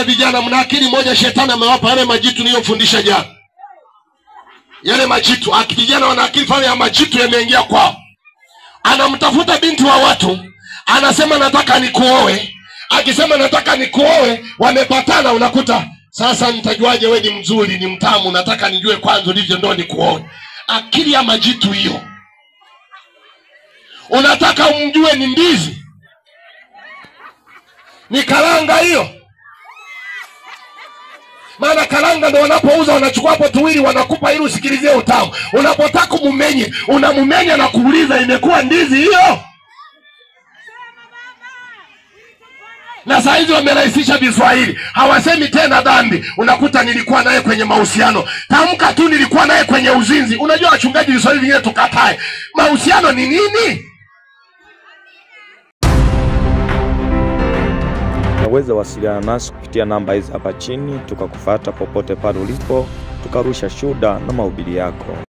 Niwaulize vijana, mna akili moja shetani amewapa yale majitu niliyofundisha jana. Yale majitu, vijana wana akili fulani ya majitu yameingia kwao. Anamtafuta binti wa watu, anasema nataka nikuoe. Akisema nataka nikuoe, wamepatana, unakuta sasa nitajuaje wewe ni mzuri, ni mtamu, nataka nijue kwanza ulivyo ndo nikuoe. Akili ya majitu hiyo. Unataka umjue ni ndizi, ni karanga hiyo. Maana karanga ndo wanapouza wanachukua hapo tuwili wanakupa ili usikilizie utamu. Unapotaka mumenye, unamumenya na kuuliza imekuwa ndizi hiyo. Na saa hizi wamerahisisha Kiswahili. Hawasemi tena dhambi. Unakuta nilikuwa naye kwenye mahusiano. Tamka tu nilikuwa naye kwenye uzinzi. Unajua wachungaji Kiswahili vingine tukatae. Mahusiano ni nini? Unaweza wasiliana nasi kupitia namba hizi hapa chini, tukakufuata popote pale ulipo, tukarusha shuhuda na mahubiri yako.